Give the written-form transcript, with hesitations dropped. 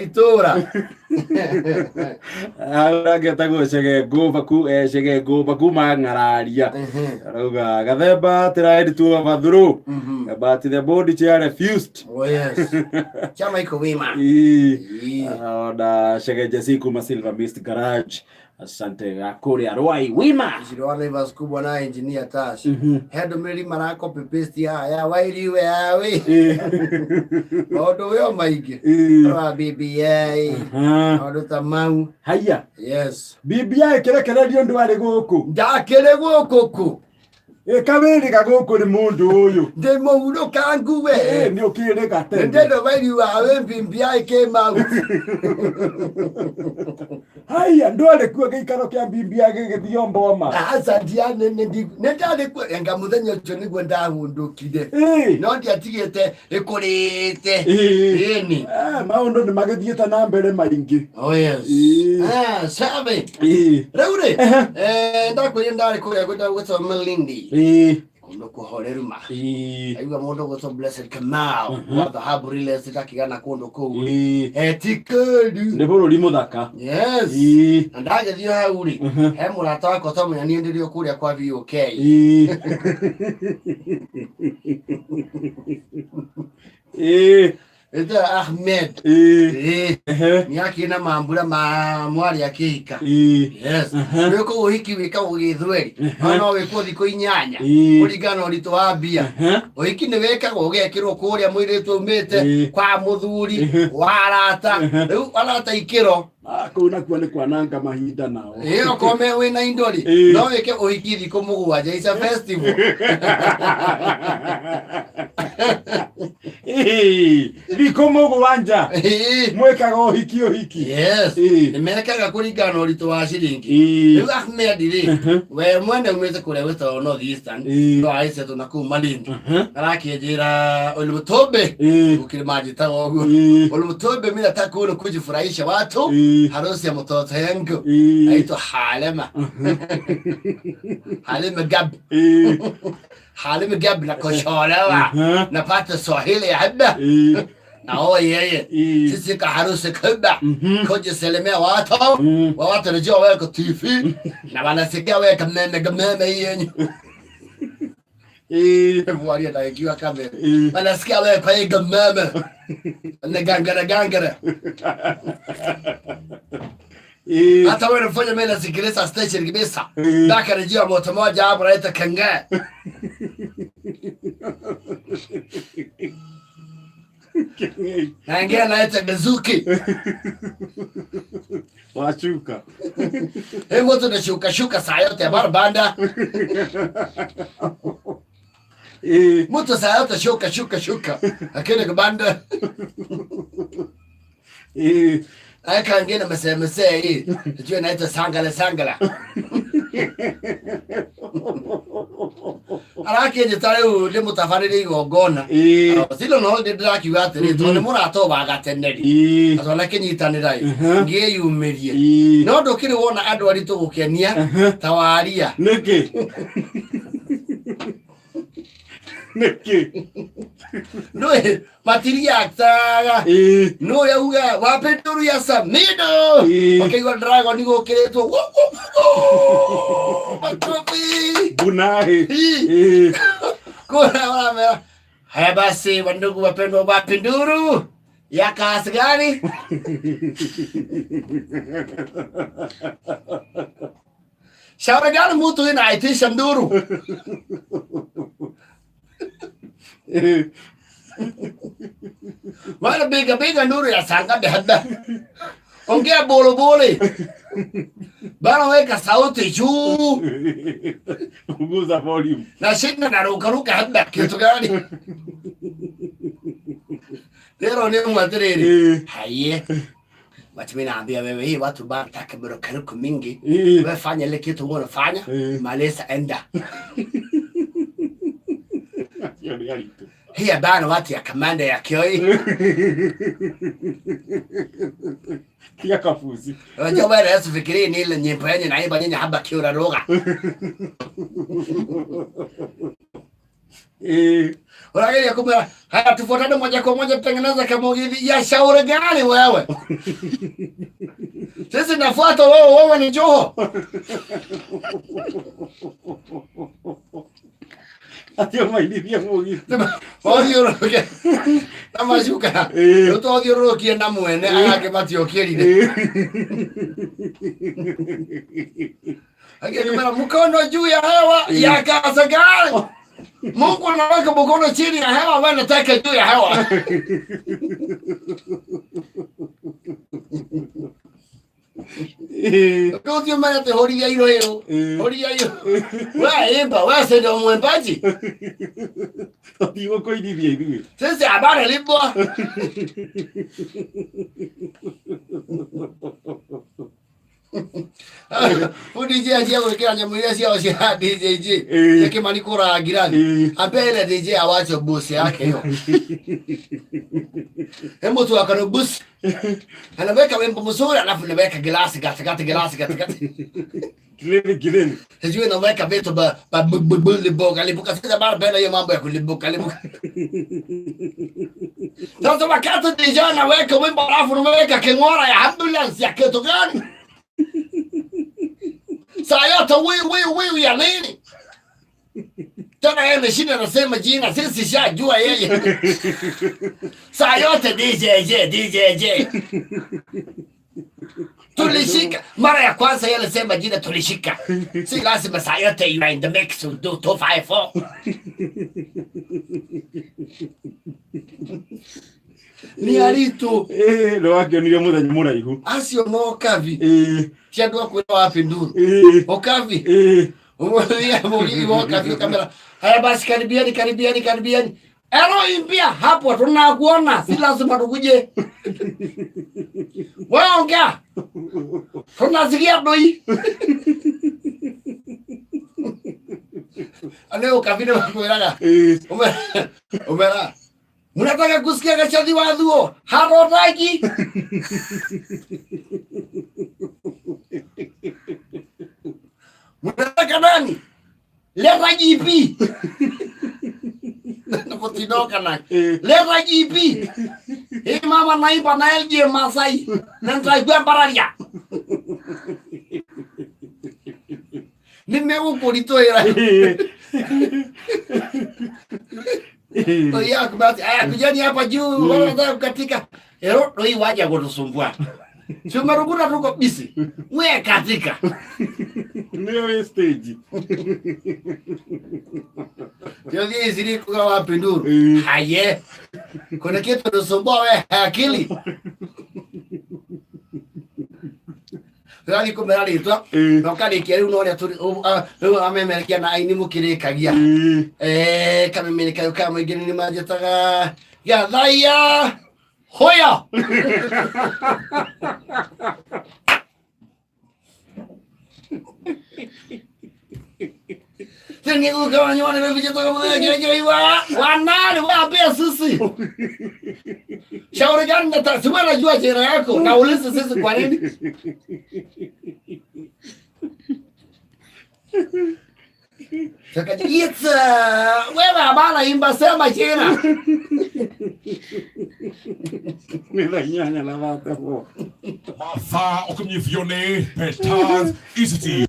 Itũra. Arangĩtagwo Chege Ngũmba ku eh, Chege Ngũmba kuma Ng'araria. Arauga Gathemba tried to overthrow but the board chair refused. Oh yes. Chama iko wima. Ii. Ii. Ona Chege Jesse kuma Silver Mist Garage. Asante kũrĩa Rwai wima. Shirwa Naivas kubwa na engineer Tash. He ndũmĩrĩri mara copy paste ya ya wairiwe yawe. Maũndũ weo maingĩ. Wa BBI. Maũndũ ta mau. Haya. Yes. BBI kĩrekererio ndwarĩ gũkũ. Ndakĩrĩ gũkũ kũ. Ĩkawĩrĩga gũkũ nĩ mũndũ ũyũ. Ndĩ mũhurũka ngue. Nĩ ũkĩrĩga tene. Nĩndĩrĩ wairi wawe BBI came out. Haya ndwarĩ kuo gĩikaro kĩa BBI gĩgĩthio mboma. Aca nĩ ndarĩ kuo anga mũthenya ũcio nĩguo ndahũndũkire. No ndiatigĩte ĩkũrĩte. Ĩni. Maũndũ nĩ magĩthiĩte na mbere maingĩ. Oh yes. Ah, sabe. Rĩu rĩ, ndakwĩrire ndarĩ kũrĩa gwĩtagwo gwĩtagwo Malindi. Kũndũ kũhoreru ma. Aigua mũndũ gwĩtwo Blessed Kamau wa Dhahabu Real Estate akĩgana kũndũ kũu. Etĩkĩri. Nĩ bũrũri mũthaka. Yes. Na ndagĩthiĩ hau rĩ, he mũrata wakwa twamenya niĩ ndĩrĩ o kũrĩa kwa VOK. Ĩtagwo Ahmed. Nĩ akĩrĩ na mambura ma mwarĩ akĩhika. Yes. Rĩu kũu ũhiki wĩkagwo gĩthweri. No no wĩkwo thikũ 8 kũringana na ũritũ wa mbia. Ũhiki nĩ wĩkagwo ũgekĩrwo kũrĩa mũirĩtu aumĩte kwa mũthuri wa arata. Rĩu arata ikĩro. Kũu nakuo nĩ kwananga mahinda nao. Ĩĩ okorwo me wĩna indo rĩ, no wĩke ũhiki thikũ 7, it's a festival. Thikũ 7 mwĩkaga ũhiki ũhiki. Yes. Nĩ mekaga kũringana na ũritũ wa ciringi. Rĩu Ahmed rĩ, we mwene umĩte kũrĩa gwĩtagwo North Eastern, no agĩcetwo na kũu Malindi. Arakĩnjĩra Olumutombe, gũkĩrĩ manjĩtaga ũguo. Olumutombe, mimi nataka kuona kujifurahisha watu, harusi ya mtoto yangu aitwa Halima. Halima Gab. Halima Gab na kusholewa. Napata Swahili ya haba. Na oh yeye. Sisi ka harusi kubwa. Kujisalimia watu. Wa watu wanajua weko TV. Na wanasikia weka meme meme yenyu. Mwaria na ikiwa kamera. Wanasikia weka hii meme. Na gangara gangara. Hata wewe unafanya mimi nasikiliza station kabisa. Daka rejea moto moja hapo naita kanga. Na ingine naita Mizuki. Washuka. Hii moto nashuka shuka saa yote barbanda. Moto saa yote shuka shuka shuka. Lakini kibanda. Aka ingine msee msee hii. Sijui naitwa sangala sangala. Arakĩnjĩta rĩu ndĩmũtabarĩrie igongona. Silo no ndĩrakiuga atĩrĩ, tondũ nĩ mũrata wa gatene rĩ. Na twanakĩnyitanĩra ĩ, ngĩyumĩrie. No ndũkĩrĩ wona andũ aritũ gũkenia ta waria. Nĩkĩ? Nĩkĩ? Nũĩ matiriaktaga. Nũĩ auga wapinduru ya Samido. Ũkĩigua Dragon gũkĩrĩtwo. Makofi. Bunai. Kuna wanamera. Haya basi wandugu wapendwa wa Pinduru ya kasi gani? Shauri gani mtu inaitisha nduru? Wala biga biga nduru ya sanga haba. Ongea bole bole. Bana weka sauti juu. Punguza volume. Na shinda na ruka ruka haba kitu gani? Leo ni mwatiriri. Haye. Wacha mimi naambia wewe hii watu bana taka mirukaruko mingi. Wewe fanya ile kitu wewe unafanya, maleza enda. Hii bana watu ya kamanda ya Kioi. Ya kafuzi. Unajua wewe Yesu fikirie ni ile nyimbo yenye naimba nyinyi haba kiura lugha. Ũrageria kũmera haya, tufuatane moja kwa moja tutengeneze kamugithi ya shauri gani wewe? Sisi nafuata wewe, wewe ni Joho. Acio mainithia mũgithi. Othiũrũrũke na macuka. Rĩu twathiũrũrũkie na mwene aya angĩ matiokĩrire. Akimera mkono juu ya hewa ya kaza gani? Mungu anaweka mkono chini ya hewa, wewe unataka juu ya hewa. Rĩu mara atĩ horia iro ĩyo. Horia iro. We imba, we si ndio mwimbaji. Tũtigũkũinithia ithuĩ. Sisi habari libwa. Huyu DJ anjia gwĩkĩra nyamũ iria ciao cia DJG. Cia Kimani kũraga ngirathi. Ambia ile DJ awache busi yake hiyo. Hebu tu akano busi. Anaweka wimbo mzuri alafu naweka glasi katikati, glasi katikati. Kilele kilele. Sijui naweka vitu ba ba libuka libuka. Sasa bado bena hiyo mambo ya kulibuka libuka. Sasa wakati DJ anaweka wimbo alafu naweka king'ora ya ambulance ya kitu gani? Saa yote wi wi wi ya nini? Tena yeye ameshinda anasema jina, sisi shajua yeye. Saa yote DJJ DJJ. Tulishika mara ya kwanza yeye alisema jina tulishika. Si lazima saa yote you are in the mix to do 254. Ni aritũ. Nĩ wakĩonire mũthenya mũraihu. Acio no kabi. Ti andũ a kwĩra wapi nduru. Okabi. Umeona mũgithi wa Okabi kamera. Haya basi karibiani karibiani karibiani. Ero imbia hapo tunakuona, si lazima tukuje. Wewe ongea. Tunasikia doi. Ane Okabi nĩ makwĩraga. Umera. Mnataka kusikia Gachathi wa Thuo? Harotaki. Mnataka nani? Leta GP. Nakutinoka na. Leta GP. Hii mama naimba na LG Masai. Na nitaikuwa mbararia. Nimegũkũritũhĩra. Oya kubati, aya kujani hapa juu, wala nataka kukatika. Ero hii waja kutusumbua. Si umerukuna tuko busy. We katika. Nĩyo wĩ stage. Ndio hizi kwa wapi nduru. Haye. Kuna kitu nusumbua we akili. Rari kumera ritwa na ũkarĩkia rĩu no ũrĩa tũrĩ rĩu amemerekia na aini mũkĩrĩkagia. Kameme kayo ka mũingĩ nĩ manjĩtaga Gathaiya hoya. Wanani waambia sisi. Shauri gani na si wewe unajua jina yako na ulize sisi kwa nini? Sakajiita wewe habana imba sema jina. Nĩ thaa inyanya na thate four. Mathaa ũkĩnyithio nĩ Petaz Easy.